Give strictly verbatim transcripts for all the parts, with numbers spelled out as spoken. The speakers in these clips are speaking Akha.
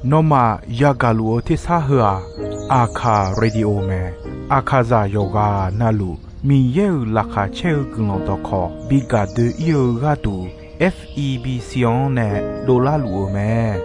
Nawmaf yagaq luf-eu tersar heu-aq, Aqkaq Radio mae. Aqkaqzaq yawqghaq navluf Miqyaer-euq laqkhaq caer-eu guiqlanq dawqkawq bi gaq doe-ir-eu gharduq, F E B C-anr nae dovlar luf-eu mae.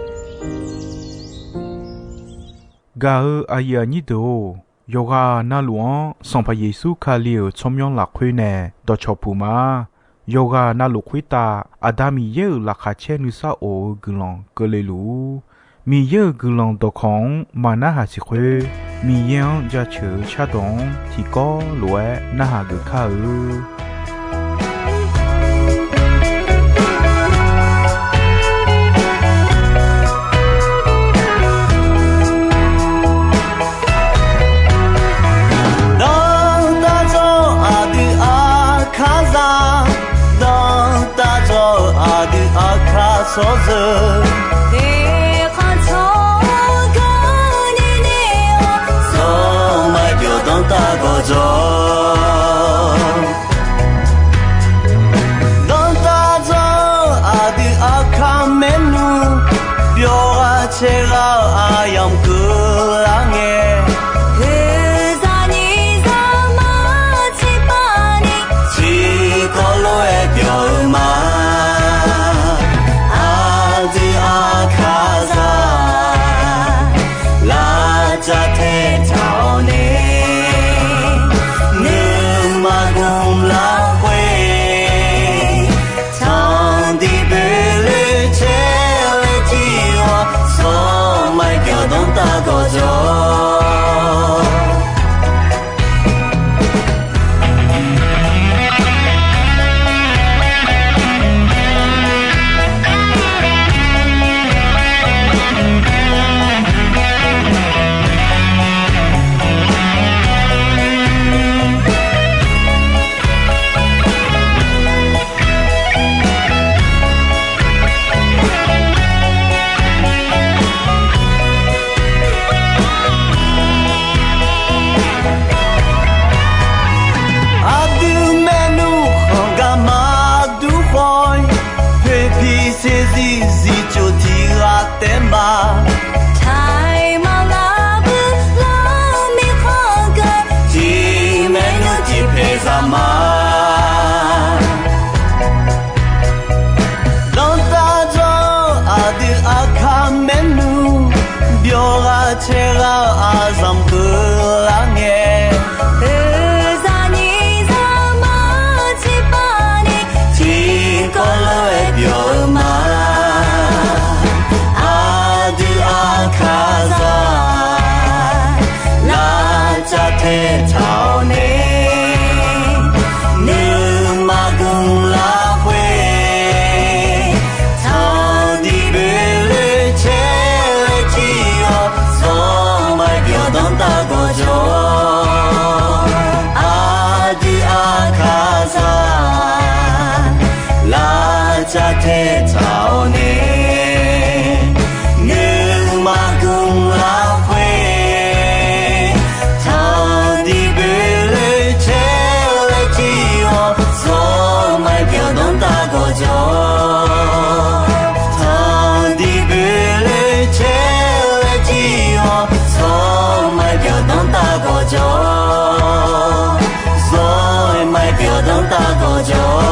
Gaq-eu aqyuif aqnyir deuq-or, yawqghaq navluf-anr Sanqpaq Yeqsur Kali-euq tsawrmyanr lafkhoer nae dawqcawq puq ma. Yawqghaq navluf khoertav Aqda Miqyaer-euq laqkhaq caer nuisar of-eu guiqlanq keuvle luf-ur. Miqyaer-euq guiqlanq dawqkawq-anr maqnarhaq siq khoer, Miqyaer-anr jaceuq-eu cardawq-anr tiqkawv lof-aer narhaq geuf kar-eu. Danrtav dzawr-eu aqdui Aqkaqzaq, danrtav dzawr-eu aqdui Aqkaq tsawrjeuq, eqkhanq tsawrganr nae nae-awr, zawr maqjawq danrtav gawqjawq. Danrtav dzawr-eu aqdui Aqkaq maernmr, byawq ghaq caer ghaq-eu aqyamq keuvlar ngae, oeqzaq nyiq zaqmar tserpav ni, tiqkawv lof-aer byawq-eu ma. Aqdui Aqkaqzaq, lavcav tae taq-awr nae, nuima gmq lafkhoer, tanqdiq boeloe caer-aer tir-awr, sawq maqbyawq danrtav gawqjawq. Aqdui maernmr khanq gar maqdur khawf-ir, poeqpiq saeqzir zircof tiq ghaq taef ma. Taiq maqlar bui lar mirkhanq ghae, tiq maernmr tiq paeq zaq ma. Danrtav dzawr-eu aqdui Aqkaq maernmr, byawq ghaq caer ghaq-eu aqzanq keuvlar ngae, oeqzaq nyiq zaqmar tserpav ni, tiqkawv lof-aer byawq-eu ma. Aqdui Aqkaqzaq, lavcav tae taq-awr nae, nuima gmq lafkhoer, tanqdiq boeloe caer-aer tir-awr, sawq maqbyawq danrtav gawqjawq. Aqdui Aqkaqzaq, lavcav tae taq-awr nae, nuima gmq lafkhoer, tanqdiq boeloe caer-aer tir-awr, sawq maqbyawq danrtav gawqjawq. Tanqdiq boeloe caer-aer tir-awr, sawq maqbyawq danrtav gawqjawq. Sawq maqbyawq danrtav gawqjawq.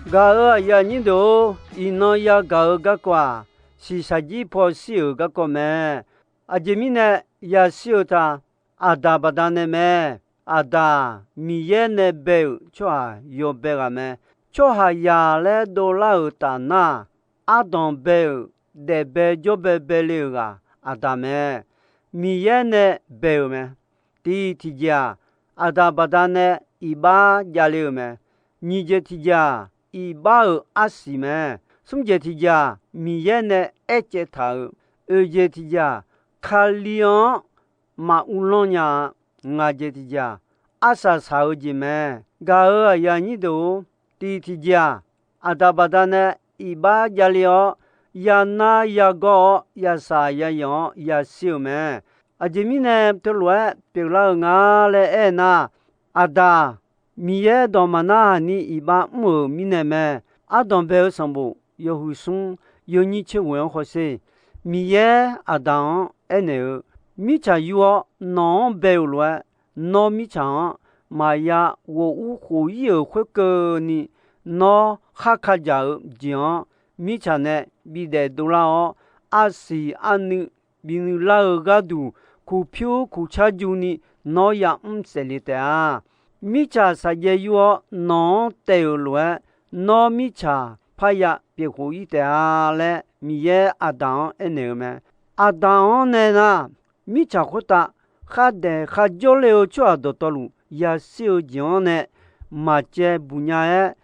Gaq-euq aqyuif aqnyir deuq-or, iqnan yagaq-eu garkawv-aq, shiqshaq jir paw shir-euq garkawv mae. Aqjeq mirnae yashir-eu ta, Aqdaq baqdanae mae. Aqdaq, Miqyaer nae bae-euq tsawrhaq yawbae ghaq mae. Tsawrhaqzaq laer dovlar-euq tafnar-aq, ardanq bae-euq, daef bae jawr bae bae le-euq ghaq Aqdaq mae. Miqyaer nae bae-euq mae. Tiq tiqjeq-aq, Aqdaq baqdanae iqbax javle-euq mae. Nyiq jeq tiqjeq-aq, iqbax-euq arsiq mae. Smr jeq tiqjeq-aq, Miqyaer nae aercaev taq-euq. Oeq jeq tiqjeq-aq, Kali-anr maq uvlanr nya-a. Ngaq jeq tiqjeq-aq, arsaq saq-eu jeq mae. Gaq-euq aqyuif aqnyir deuq-or, tiq tiqjeq-aq, aqdaq baqdanae iqbax javle-awr, yanar yagawr-awr, yasaq yayanq-awr yashir-euq mae. Aqjeq mirnae teulof-aer pyeuflar-eu nga laer aernar, aqdaq Miqyaer dawq maqnarhaq ni iqbax mr-euq mirnae mae. Ardanq bae-eu sanqbof yawhuiq smr yawnyir tser ghoeq-anr hawsher. Miqyaer aqdaq-anr aernaeq-eu, Mirtsaq yur-awr nawq-anr bae-euq lof-aer, nawr mirtsaq-anr maqya ghof ur khof ir-euq khoerkeuvni, nawr khar ka jaq-eu jeq-anr mirtsaq nae bidaef dovlar-awr, arsiq arnuiv binuiv lar-eu gharduq, kuqpyur kuqcar juni nawr yamr saefle taef-a. Mirtsaq saqjaev yur-awr nawq-anr taev-euq lof-aer, nawr mirtsaq parya pyeuf khof ir taef-a laer, Miqyaer aqdaq-anr aernaeq-eu mae. Aqdaq-anr nae nar, mirtsaq khoertav khardaef kharjawr le-eu tsawrhaq dawqtawvluf yashir-eu jeq-anr nae maqcaev buq nya-aer,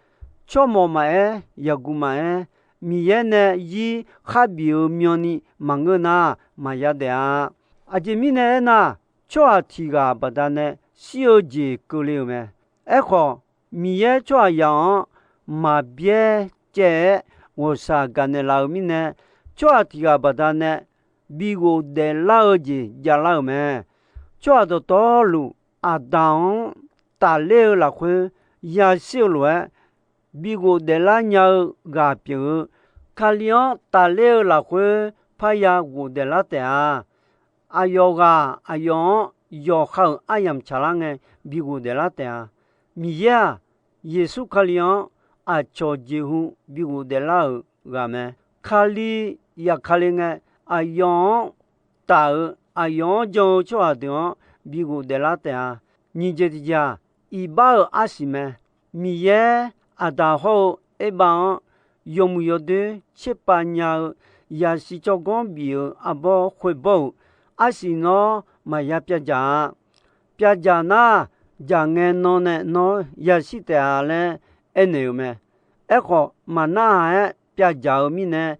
tsawrmawf maqaer, yaqguq maqaer, Miqyaer nae yir kharbif-eu myanni maqngeur nar, maqya daef-a. Aqjeq mirnae aernar, tsawrhaq tiq ghaq baqdanae shir-eu jeq keuvle-euq mae. Aerkhawf, Miqyaer tsawrhaqzaq-anr maqbyaer caev-aer ghawqshaq gaqnaeq laf-eu mirnae, tsawrhaq tiq ghaq baqdanae bi ghofdaef lar-eu jeq javlar-euq mae. Tsawrhaq dawqtawvluf aqdaq-anr tafler-eu lafkhoer yashir-eu lof-aer, bi ghofdaef lar nya-eu ghaq pyeuf-eu, Kali-anr tafler-eu lafkhoer parya ghofdaef lar taef-a. Aqyawf ghaq aqyawf-anr yawqha-euq aryamq tsaqlar ngae bi ghofdaef lar taef-a. Miqyaer-aq, Yeqsur Kali-anr aqcawq jeqhu bi ghofdaef lar-euq ghaq mae. Kali yaqkale ngae, aqyawf-anr taf-eu, aqyawf-anr jan-eu tsawrhaq deuq-anr bi ghofdaef lar taef-a. Nyiq jeq tiqjeq-aq, iqbax-euq arsiq mae. Miqyaer aqdaq hawr-eu Erbav-anr yawmuiq yawdoer tserpav nya-eu yaqsiq tsawrganr bif-euq arbawr khoerbawr-euq arsiq nawr maqya pyavdzaq-a. Pyavdzaq nar, dzaq ngae nan nae nawr yashir taef-a laer aernaeq-euq mae. Aerkhawf, maqnarhaq-aer pyavdzaq-eu mirnae,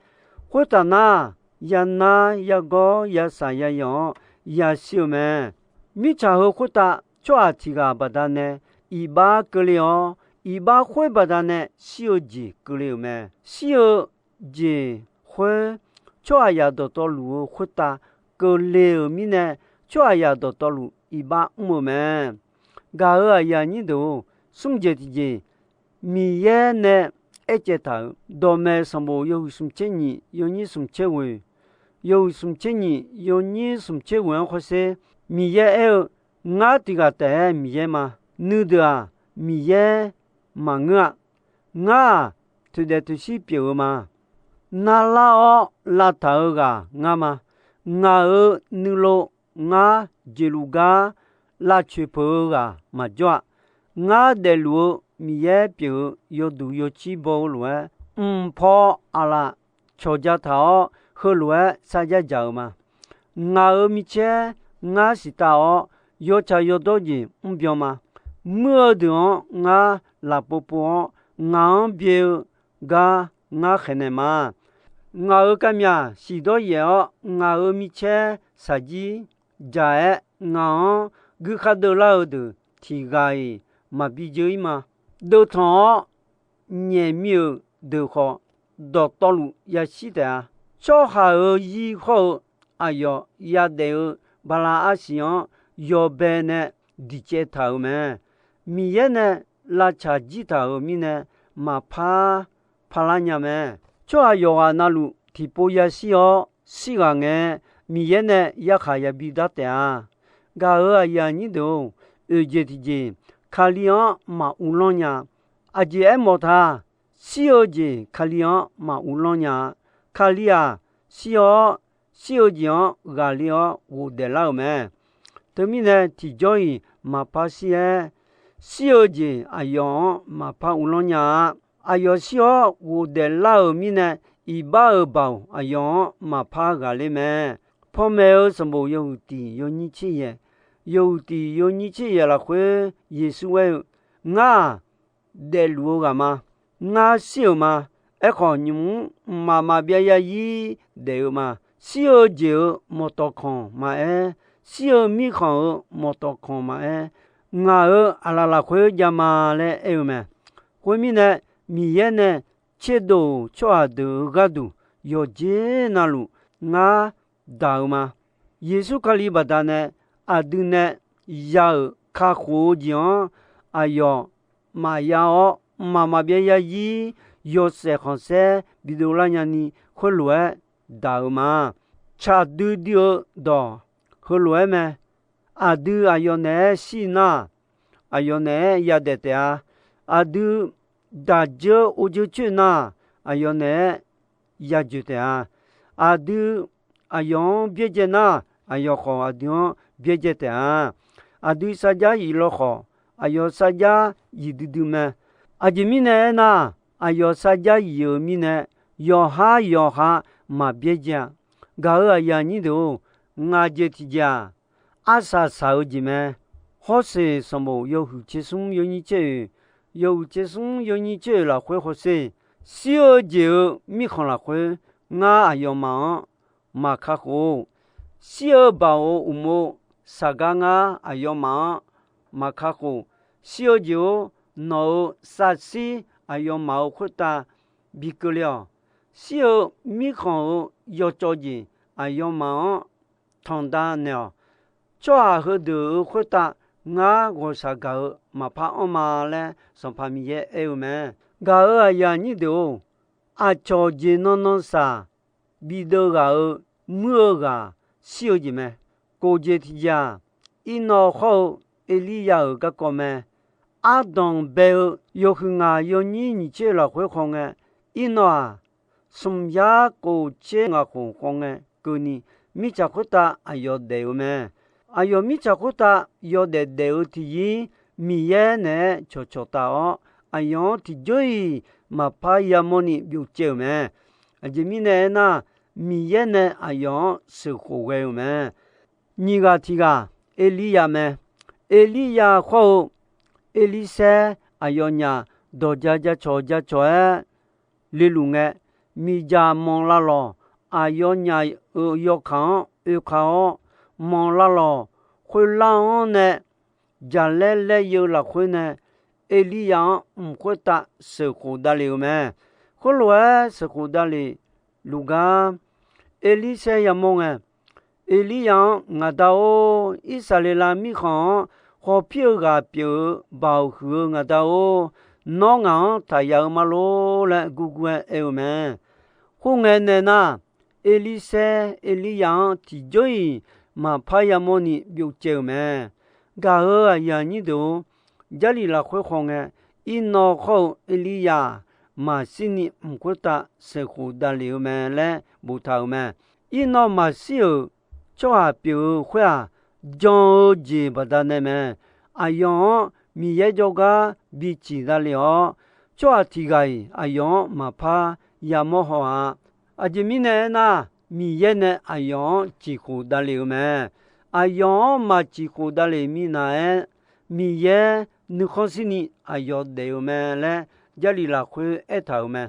khoertaq nar, yanar yagawr yasaq yayanq-awr yashir-eu mae. Mirtsaq heu khoertav tsawrhaq tiq ghaq baqdanae iqbax keuvle-awr, iqbax khoer baqdanae shir-eu jeq keuvle-euq mae. Shir-eu jeq khoer tsawrhaqzaq dawqtawvluf-eu khoertav keuvle-euq mirnae, tsawrhaqzaq dawqtawvluf iqbax mr-eu mae. Gaq-euq aqyuif aqnyir deuq-or, smr jeq tiqjeq, Miqyaer nae aercaev taq-euq dawqmaeq sanqbof yawhuiq smq tser nyiq yawnyir smq tser ghoeq, yawhuiq smq tser nyiq yawnyir smq tser ghoeq-anr hawsher. Miqyaer aer-eu, Ngar tiq ghaq taef-aer Miqyaer ma. Nuideuq-aq, Miqyaer maqngeur-a. Ngar-aq, toeqdaef toeqshir pyeuf-eu ma. Narlar-awr lavtaq-eu ghaq ngar ma. Ngaq-euq nuilov ngar jeqluf gar lavcoeq peuq-eu ghaq maqjawr-a. Ngar daefluf-eu Miqyaer pyeuf-eu yawduq yawcir baw-eu lof-aer, mqpaw aqlaf cawqja taq-awr, heulof-aer sarjax dzaq-eu ma. Ngaq-euq micaer ngar siqtav-awr, yawtsaq yawdawr jeq mrbyan ma. Muir-eu deuq-anr ngar lafpov pov-awr, ngaq-anr byae-eu gar ngar khaeqnaeq ma. Ngaq-euq kavmyaq siqdawr yaef-awr, ngaq-euq micaer shaqjir dzaq-aer, ngaq-anr guikhar deuvlar-eu deuq tiq ghaq-iq maqbi dzeur-ir ma. Deuvtanq-awr nyaef mi-euq deuq khawf, dawqtawvluf yashir taef-a. Tsawrhaq-euq zir hawr-eu aqyawf yadaef-eu bala arsiq-anr yawbae nae diqcaev taq-euq mae. Miqyaer nae lavtsaq jir taq-euq mirnae, maqpar parlar nya mae. Tsawrhaq yawqghaq navluf tiqpov yashir-awr shirghaq ngae, Miqyaer nae yarkhaq yabi dar taef-a. Gaq-euq aqyuif aqnyir deuq-or, oeq jeq tiqjeq, Kali-anr maq uvlanr nya. Aqjeq aermawf ta, shir-eu jeq Kali-anr maq uvlanr nya-a. Kali-aq, shir-awr, shir-eu jeq-anr ghaqle-awr ghofdaef lar-euq mae. Teumirnae, tiqjawr-iq maqpar shir-aer, shir-eu jeq aqyawf-anr maqpar uvlanr nya-a. Aqyawf shir-awr ghofdaef lar-euq mirnae, iqbax-euq baoq aqyawf-anr maqpar ghaqler mae. Panmaeq-eu sanqbof yawhuiq tiq yawnyir tser yaeq, yawhuiq tiq yawnyir tser yaeq lafkhoer Yeqsur aer-eu, Ngar-aq, daefluf-eu ghaq ma. Ngar shir-euq ma. Aerkhawf, nymq-mr mqmaq maqbyav zarzir daef-eu ma. Shir-eu jeq-euq mawqtawq khanq maqaer, shir-eu mirkhanq-euq mawqtawq khanq maqaer, ngaq-euq aqlaf lafkhoer jav ma laer aer-eu mae. Khoermirnae, Miqyaer nae tserdov-euq tsawrhaq deuq-euq gharduq yawqjeq navluf ngar daq-eu ma. Yeqsur Kali baqdanae aqdui nae ya-euq kakhof-eu jeq-anr aqyawf maqya-awr, mqmaq maqbyav zarzir yawshaef khanqsaer bidov lar nyani khoerlof-aer daq-eu ma. Tsaq duidui-eu dawq heulof-aer mae. Aqdui aqyawf naeq-aer shir nar, aqyawf naeq-aer yadaef taef-a. Aqdui daq dzeur or dzeur coer nar, aqyawf naeq-aer yadzoeq taef-a. Aqdui aqyawf-anr byaerdzae nar, aqyawf khawf aqdui-anr byaerdzae taef-a. Aqdui sarjax yif law khawf, aqyawf sarjax yif duidui mae. Aqjeq mirnae aernar, aqyawf sarjax yif-euq mirnae, yawqhar yawqha maqbyaerdzae-a. Gaq-euq aqyuif aqnyir deuq-or, ngaq jeq tiqjeq-aq, arsaq saq-eu jeq mae. Hawrseq sanqbof yawhuiq tser smr yawnyir tser oeq, yawhuiq tser smr yawnyir tser oeq lafkhoer hawsher, shir-eu jeq-euq mirkhanq lafkhoer ngar aqyawfmaf-anr maqkakhof-or, shir-eu baoq-euq uqmov saqgar ngar aqyawfmaf-anr maqkakhof. Shir-eu jeq-or, nawq-euq savshir aqyawfmaf-euq khoertav bi keuvle-awq. Shir-eu mirkhanq-euq yawcawv jeq aqyawfmaf-anr tanqda naeq-awq. Tsawrhaq heudeuq-euq khoertav ngar ghawqshaq gaq-eu maqpar anr ma laer Sanqpaq Miqyaer aer-eu mae. Gaq-euq aqyuif aqnyir deuq-or, aqcawq jeq nan nan saq bideuv ghaq-eu muir-eu ghaq shir-eu jeq mae. Kof jeq tiqjeq-aq, Irnawv hawr-eu Erliryav-euq garkawv mae. Ardanq bae-eu yawhuiq ngaq yawnyir nyiq tser lafkhoer khawf ngae, Irnawv-aq, smq yar kof tser ngaq khof khawf ngae keuvni, mirtsaq khoertav aqyawf daef-eu mae. Aqyawf mirtsaq khoertav yawdaef daef-eu tiqzir Miqyaer naeq-aer cawqcawq taf-awr, aqyawf-anr tiqjawr-iq maqpar yamawrni byovcaev-euq mae. Aqjeq mirnae aernar, Miqyaer nae aqyawf-anr sheuqkhof ghae-euq mae. Nyiq ghaq tiq ghaq Erliryav mae. Erliryav hawr-eu Erlirsaer aqyawfnyaf dawq ja ja cawq ja cawq-aer leluf ngae, miqdzaq manq lavlawq aqyawfnyaf-euq yawkaq-anr oekaq-awr manq lavlawq, khoerlar-anr nae jaqlaer laeryeu lafkhoer nae Erliryav-anr mq khoertav sheuqkhof davlef-eu mae. Khoerlof-aer sheuqkhof davlef luf gar Erlirsaer yamawr ngae, Erliryav-anr, Ngaq Da-or, Irsaqleqlav mirkhanq-anr hawpir-eu ghaq pyeuf-eu baoq huiq-eu ngaq Da-or, nawr ngaq-anr taqya-eu ma lor laer gurgur-aer aer-eu mae. Khoerngae nae nar, Erlirsaer Erliryav-anr tiqjawr-iq maqpar yamawrni byovcaev-euq mae. Gaq-euq aqyuif aqnyir deuq-or, Jarlif lafkhoer khawf ngae, Irnawv hawr-eu Erliryav maqshirni mq khoertav sheuqkhof davlef-eu mae laer boftaq-euq mae. Irnawv maqshir-euq tsawrhaq pyeuf-eu khoer-aq, jan-eu jeq baqdanae mae. Aqyawf-anr Miqyaer jawrgar biciq davlef-awr, tsawrhaq tiq ghaq-iq aqyawf-anr maqpar yamawr haw-a. Aqjeq mirnae aernar, Miqyaer nae aqyawf-anr ciqkhof davlef-eu mae. Aqyawf-anr maqciqkhof davlef minav-aer, Miqyaer nuikhanr shirni aqyawf daef-eu mae laer Jarlif lafkhoer aertaq-euq mae.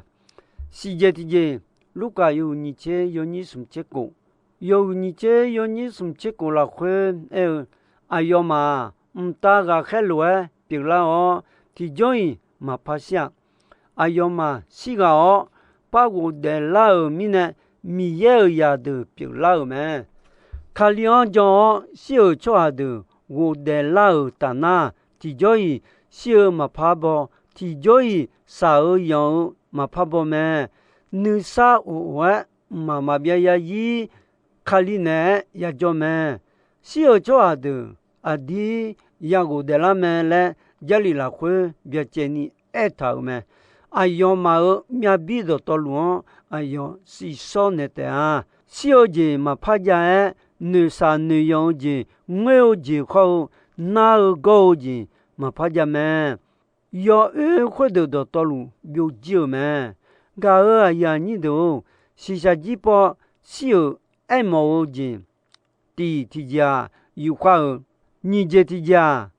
Siqjeq tiqjeq, Lurkaf yawhuiq nyiq tser yawnyir smq tser kof, yawhuiq nyiq tser yawnyir smq tser kof lafkhoer aer-eu, aqyawfmaf-aq, mqtav ghaqkhaer lof-aer pyeuflar-awr, tiqjawr-iq maqpar shir-a. Aqyawfmaf shirghaq-awr, par ghofdaef lar-euq mirnae, Miqyaer-euq zaqdeuq pyeuflar-euq mae. Kali-anr jan-awr shir-euq tsawrhaq deuq ghofdaef lar-euq tafnar, tiqjawr-iq shir-eu maqpar baw, tiqjawr-iq shaq-eu yanq-eu maqpar baw mae. Nuisar of of-aer mqmaq maqbyav zarzir Kali naeq-aer yajawr mae. Shir-euq tsawrhaq deuq aqdir ya ghofdaef lar mae laer Jarlif lafkhoer byacaevni aertaq-euq mae. Aqyawfmaf-euq myavbir dawqtawvluf-anr aqyawf siqshawr naeq taef-a. Shir-eu jeq maqpar jav-aer, noeqshaq noeqyanq-eu jeq, ngoer-eu jeq hawr-eu, nar-eu gawr-eu jeq maqpar jav mae. Yawoer khoerdeuq dawqtawvluf byovjir-euq mae. Gaq-euq aqyuif aqnyir deuq-or, shiqshaq jir paw shir-euq aermawf-eu jeq, tiq tiqjeq-aq, yufkhav-euq, nyiq jeq tiqjeq-aq,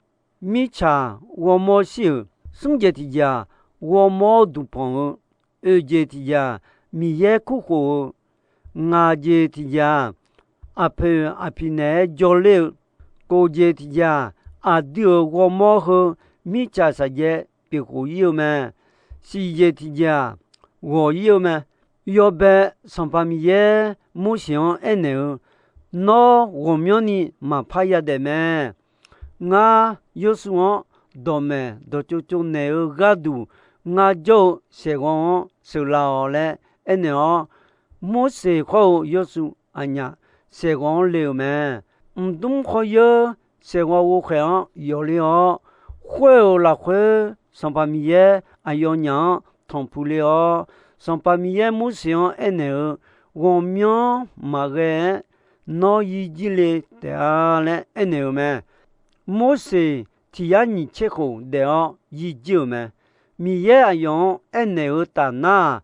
mirtsaq ghawrmawr shir-euq, smr jeq tiqjeq-aq, ghawrmawr duq panq-eu, oeq jeq tiqjeq-aq, Miqyaer kurkhof-eu, ngaq jeq tiqjeq-aq, aqpoeq aqpiq naeq-aer jawrler-eu, kof jeq tiqjeq-aq, aqdui-euq ghawrmawr heu mirtsaq saqjaev pyeuf khof ir-eu mae. Siqjeq tiqjeq-aq, ghawq ir-eu mae. Yawbae Sanqpaq Miqyaer Morseq-anr aernaeq-eu, Nawr ghawqmyanrni maqpar yadaef mae. Ngar Yawrshuv-anr dawqmaeq dawqtsov tsov naeq-eu gharduq, ngar jawr-eu saeqghawv-anr sheuqlaf-awq laer aernaeq-awr, Morseq khawr-eu Yawrshuv aqnyaf saeqghawv-anr le-euq mae. Mqdmr khawr yeur saeqghawv ghovkhaeq-anr yawqler-awr, khoer-euq lafkhoer Sanqpaq Miqyaer aqyawfnyaf-anr tanqpuq le-awr, Sanqpaq Miqyaer Morseq-anr aernaeq-eu, Ghawqmyanr maqghae-aer nawr yir jir le taef-a laer aernaeq-euq mae. Morseq tiq yar nyiq tser khof daef-awr yir jir-euq mae. Miqyaer aqyawf-anr aernaeq-eu taf nar-aq,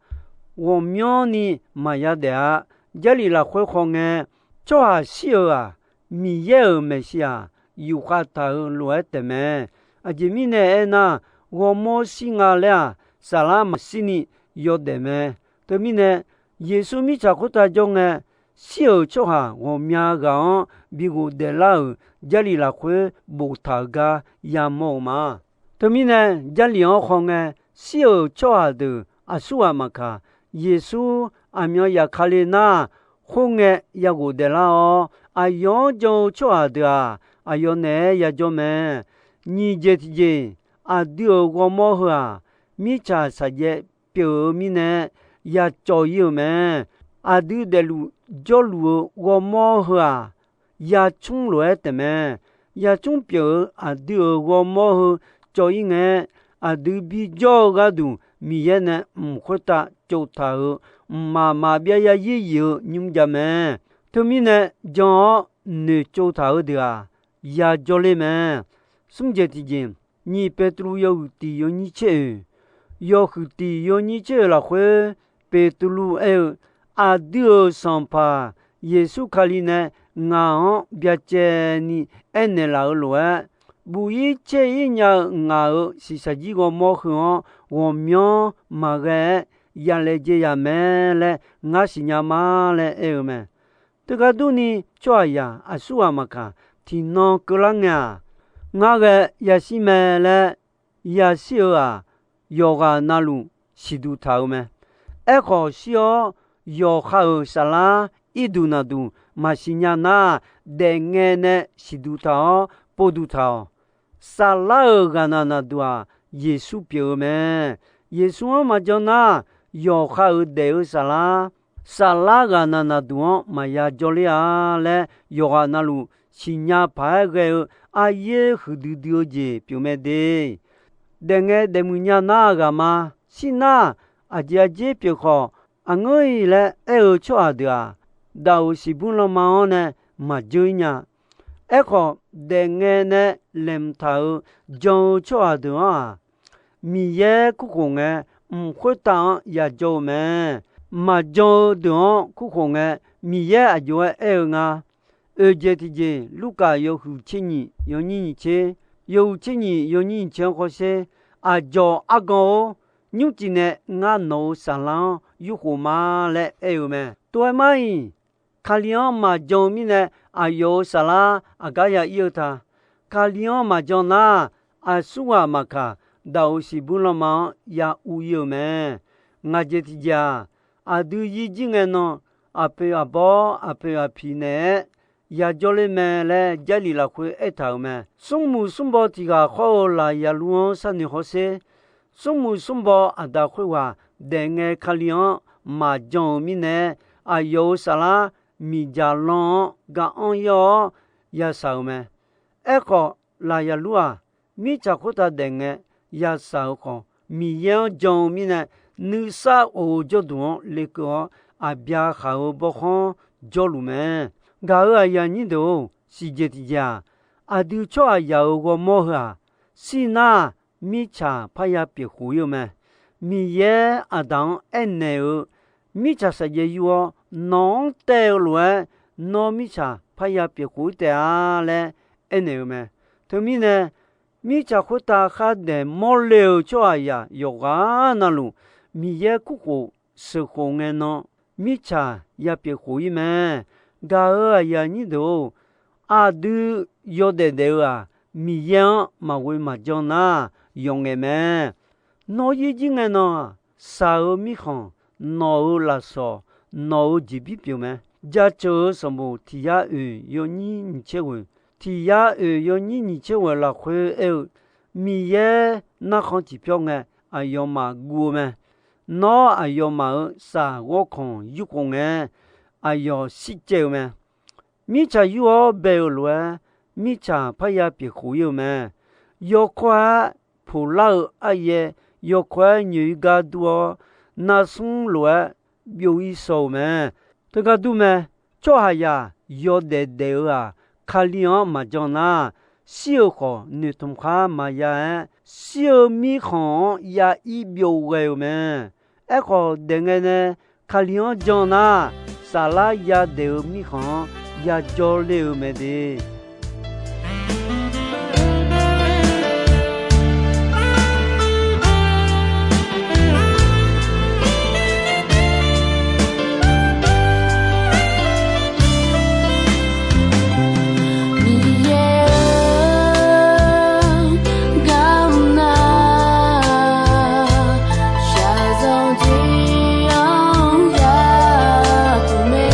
ghawqmyanrni maqya daef-a. Jarlif lafkhoer khawf ngae, tsawrhaq shir-euq-aq, Miqyaer-euq maeqshi-aq, yufkhav taq-euq lof-aer taefmae. Aqjeq mirnae aernar, ghawrmawr shir nga laer-aq, saflar maqshirni yawdaef mae. Teumirnae, Yeqsur mirtsaq khoertav jawr ngae, shir-euq tsawrhaq ghawqmya ghaq-anr bi ghofdaef lar-euq Jarlif lafkhoer boftaq-euq gar yamawr-eu ma. Teumirnae, Jarlif-anr khawf ngae, shir-euq tsawrhaq deuq aqsurghaq maqkaq, Yeqsur aqmyan yaf ka le nar, khoerngae ya ghofdaef lar-awr, aqyawf-anr jan-eu tsawrhaq deuq-aq, aqyawf naeq-aer yajawr mae. Nyiq jeq tiqjeq, aqdui-euq ghawrmawr heu-aq, mirtsaq saqjaev pyeuf-eu mirnae ya cawv ir-euq mae. Aqdui daefluf jawrluf-eu ghawrmawr heu-aq, yacmr lof-aer taefmae. Yacmr pyeuf-eu aqdui-euq ghawrmawr heu cawv ir ngae, aqdui bijawr-eu gharduq Miqyaer nae mq khoertav tsovtaq-euq mqmaq maqbyav yarzir yif-eu nymr jav mae. Teumirnae, jan-awr noeqtsov taq-eu deuq-aq, yajawr ler mae. Smr jeq tiqjeq, nyiq Beqtuvluv yawhuiq tiq yawnyir tser oeq, yawhuiq tiq yawnyir tser oeq lafkhoer, Beqtuvluv aer-eu, Aqdui-euq Sanqpaq Yeqsur Kali nae ngaq-anr byacaevni aernaeq laf-eu lof-aer, buf ir caer ir nya-eu ngaq-euq shiqshaq jir ghawrmawr heu-anr ghawqmyanr maqghae-aer yalaejae yaq mae laer ngar siqnya ma laer aer-eu mae. Teugar durni, tsawrhaqzaq aqsurghaq maqkaq, tiqnan keuvlar ngae-aq, ngar ghae yashir mae laer yashir-eu-aq, yawqghaq navluf siqduq taq-euq mae. Aerkhawf, shir-awr yawqha-euq saflar irduq naqduq maqsiq nya nar, daefngae nae siqduq taq-awr povduq taq-awq. Saflar-euq ghaqnaq naqduq-aq, Yeqsur pyeuf-eu mae. Yeqsur-anr maqjan nar, yawqha-euq daef-eu saflar, saflar ghaqnaq naqduq-anr maqya jawrler-a laer, yawqghaq navluf siqnya paq-aer ghae-eu aryaer huiqdui dui-eu jeq pyeufmae de. Daefngae daefmuiq nya nar ghaq ma. Shir nar, aqjeq arjer pyeuf khawf, aqngeur-iq laer aer-eu tsawrhaq deuq-aq, daq-euq siqbymr lanma-anr nae maqjeur-ir nya. Aerkhawf, daefngae nae laeqhmq taq-euq jan-eu tsawrhaq deuq-anr-aq, Miqyaer kurkhof ngae, mq khoertav-anr yajawr-eu mae. Maqjan-eu deuq-anr kurkhof ngae, Miqyaer aqjox-aer aer-eu nga. Oeq jeq tiqjeq, Lurkaf yawhuiq tser nyiq yawnyir nyiq tser, yawhuiq tser nyiq yawnyir nyiq tser-anr khawf sher, Aqdzawq argan-or, nymrcif nae ngar nawq-euq saflar-anr yurkhof ma laer aer-eu mae. Tov-aer mar-iq, Kali-anr maqjan-eu mirnae, aqyawf-euq saflar aqgar ya ir-eu ta. Kali-anr maqjan nar, aqsurghaq maqkaq, daq-euq siqbymr lanma-anr ya uv ir-euq mae. Ngaq jeq tiqjeq-aq, aqdui yir jir ngae nan, aqpoeq aqbawr aqpoeq aqpiq naeq-aer yajawr ler mae laer Jarlif lafkhoer aertaq-euq mae. Smrmuiq smrbaw tiq ghaq khawr-eu Laqyaqlur-anr sharnoeq hawsher. Smrmuiq smrbaw aqda khoerghaq daefngae Kali-anr maqjan-euq mirnae, aqyawf-euq saflar miqdzaq lan-anr ga anr ir-awr yashaq-euq mae. Aerkhawf, Laqyaqlur-aq, mirtsaq khoertav daefngae yashaq-euq khawf, Miqyaer-anr jan-eu mirnae, nuisar of-eu jawrduq-anr lekeuv-awr, aqbya khaq-eu bawrkhanr jawrluf mae. Gaq-euq aqyuif aqnyir deuq-or, siqjeq tiqjeq-aq, aqdui tsawrhaqzaq-euq ghawrmawr heu-aq, shir nar, mirtsaq parya pyeuf khof ir-eu mae. Miqyaer Aqdaq-anr aernaeq-eu, Mirtsaq saqjaev yur-awr, nawq-anr taev-eu lof-aer, nawr mirtsaq parya pyeuf khof ir taef-a laer aernaeq-eu mae. Teumirnae, mirtsaq khoertav khardaef mawrle-euq tsawrhaqzaq yawqghaq navluf, Miqyaer kurkhof sheuqkhof ngae nan, mirtsaq ya pyeuf khof ir mae. Gaq-euq aqyuif aqnyir deuq-or, aqdui yawdaef daef-eu-aq, Miqyaer-anr maqghoe maqjan nar, yawf ngaeq mae. Nawr yir jir ngae nan-aq, shaq-eu mirkhanq, nawq-euq lafsawq, nawq-euq jeqbir pyeuf mae. Jaceuq-euq sanqbof tiq yar oeq yawnyir nyiq tser ghoeq, tiq yar oeq yawnyir nyiq tser ghoeq lafkhoer aer-eu, Miqyaer narkhan tiqpyawr ngae, aqyawfmaf guv-eu mae. Nawr aqyawfmaf-euq shaq ghawrkhanq yurkhof ngae, aqyawf shircaev-eu mae. Mirtsaq yur-awr bae-eu lof-aer, mirtsaq parya pyeuf khof ir-eu mae. Yawkawr-aer poqlar-eu aryaer, yawkawr-aer nyoeq-ir gar dur-awr, narsmr lof-aer byov-ir shaw-eu mae. Teugar dur mae. Tsawrhaqzaq yawdaef daef-eu-aq, Kali-anr maqjan nar, shir-eu khawf noeqtmq khar maqya-aer, shir-eu mirkhanq-anr ya ir byov ghae-euq mae. Aerkhawf, daef ngae nae Kali-anr jan nar, saflar yadaef-eu mirkhanq-anr yajawr ler-eu mae de. Miqyaer-eu, garmr nar, shaqzanq tiq-anr yapuq mae.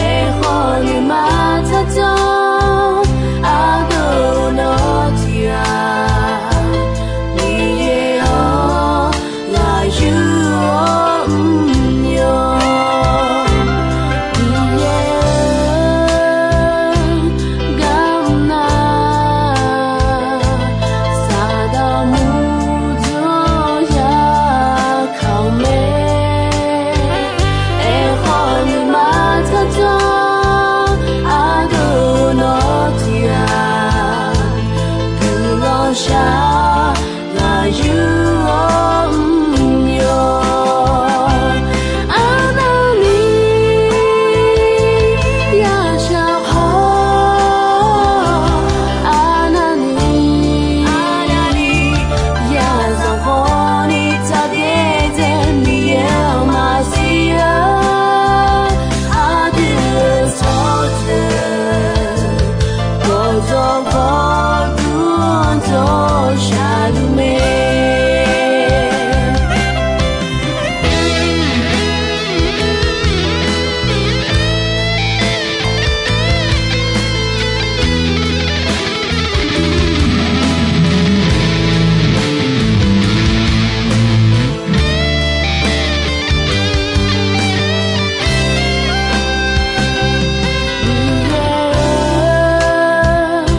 Aerkhawf, nuima tsardzanr ardeuv nawr tiq ghaq, Miqyaer-anr ghaq yur-awr mr yawq. Miqyaer-eu, garmr nar, saqdaq murdzanr ya kaq-eu mae. Aerkhawf, nuima tsardzanr ardeuv nawr tiq ghaq, guiqlanq shaq ghaq yur-awr mr yawq. Arnavni yashaq haw, arnavni yashaq haw ni tsaqdaer dzae Miqyaer-anr maqsiq-eu, aqdui-euq tsawrjeuq gawqjawq gawqdur-anr jawr shaqluf mae. Miqyaer-eu,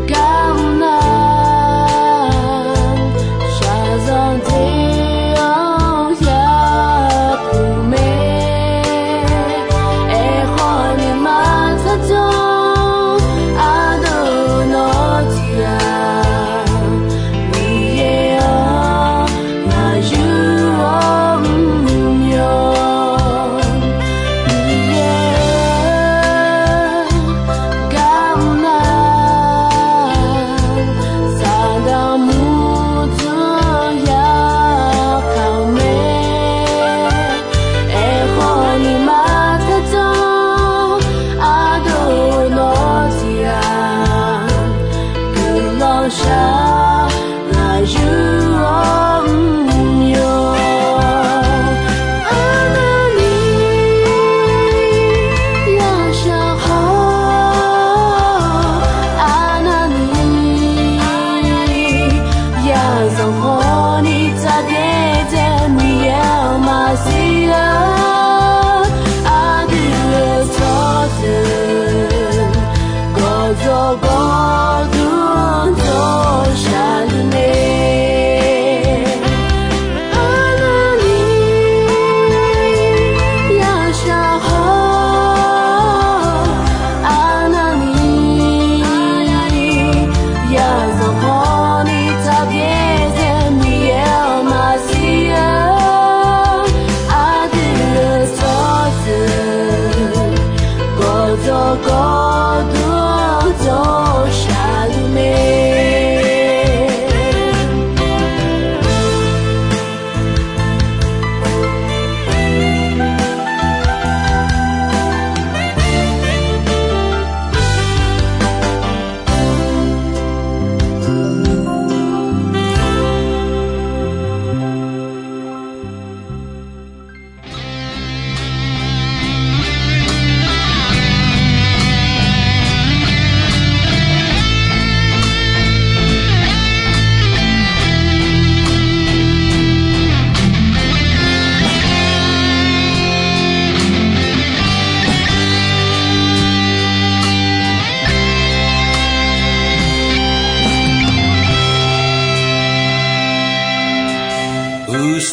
garmr nar,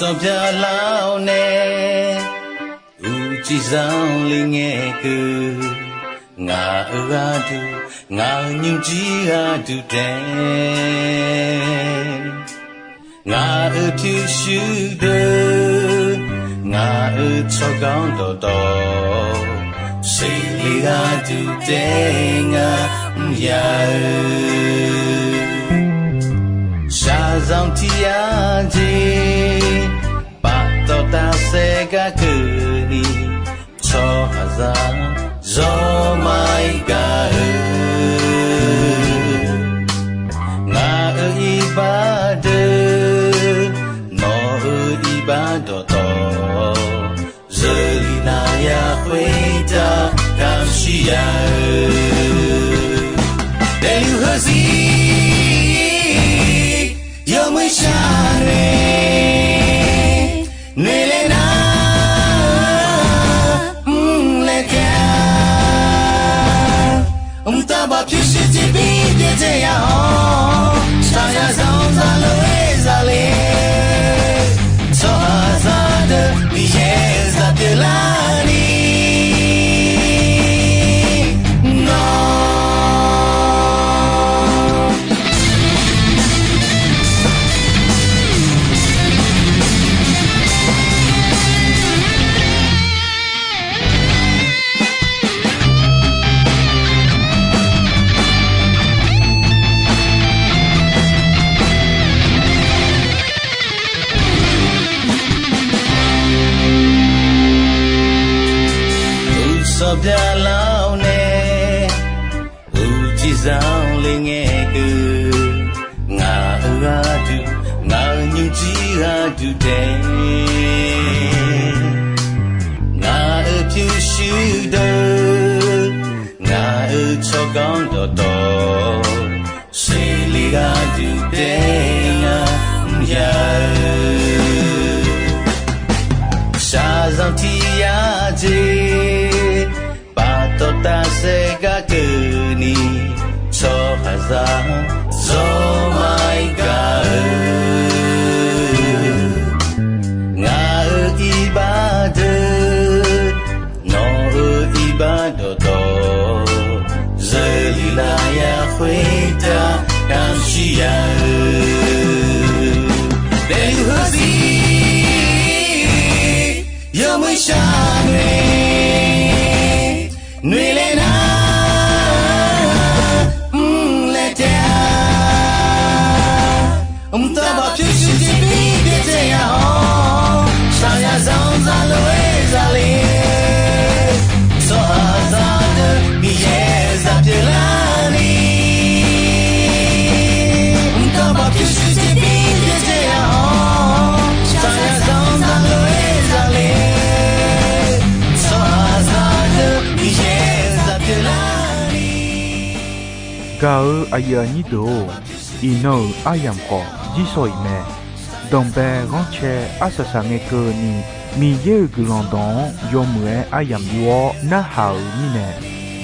Sanqpaq Lar-awr nae, uqcif zanqler ngae keuv, ngaq-euq gharduq, ngaq-euq nymrjir gharduq taef, ngaq-euq pyurshuir deuq, ngaq-euq tsawrganr dawqtawv, seqle gharduq taef ngar mr ya-eu. Shaqzanq tiq yar jeq, paftawf tafsaef gar keuvni, tsawrhaqzaq zawr maqir gaq-eu. Ngaq-euq iqbax deuq, nawq-euq iqbax dawqtawv, zeurlif navya khoertav kamq shir ya-eu. Daefluf heuzir yawmuiq shar nae, noeqlaer nar mrlaeq taef-a. Mqtav bawq pyurshuir tiqbir byaerdzae ya-awr, shaqzanq zanq zaqlof-aer zale, tsawrhaqzaq deuq Miqyaer zaq pyeuflarni nawr Uqsanq byaqlar-awr nae, uqcif zanqler ngae keuv, ngaq-euq gharduq, ngaq-euq nymrjir gharduq taef, ngaq-euq pyurshuir deuq, ngaq-euq tsawrganr dawqtawv, seqle gharduq taef ngar mr ya-eu. Shaqzanq tiq yar jeq, paftawf tafsaef gar keuvni, tsawrhaqzaq zawr maqir gaq-eu. Ngaq-euq iqbax deuq, nawq-euq iqbax dawqtawv, zeurlif lafyaq khoertav kamq shir ya-eu. Daefluf heuzir yawmuiq shar nae, noeqlaer nar mrlaeq taef-a. Mqtav bawq pyurshuir tiqbir byaerdzae ya-awr, shaqzanq zaqlof-aer zale, tsawrhaqzaq deuq Miqyaer zaq pyeuflarni mqtav bawq pyurshuir tiqbir byaerdzae ya-awr, shaqzanq zaqlof-aer zale, tsawrhaqzaq deuq Miqyaer zaq pyeuflarni. Gaq-eu aqyuif aqnyir deuq-or, iqnan-euq aryamq khawf jirsawq iq mae. Danqbae ghanrcae arsaq saq ngae keuvni, Miqyaer-euq guiqlanq dawq-anr yawmuiq-aer aryamq yur-awr narhaq-euq mirnae,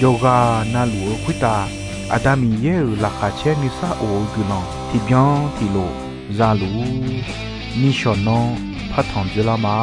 yawqghaq navluf-eu khoertav Aqda Miqyaer-euq laqkhaq caer nuisar of-eu guiqlanq tiqbyan tiqlof za luf-ur. Nishawq nan partanq dzoerlar ma.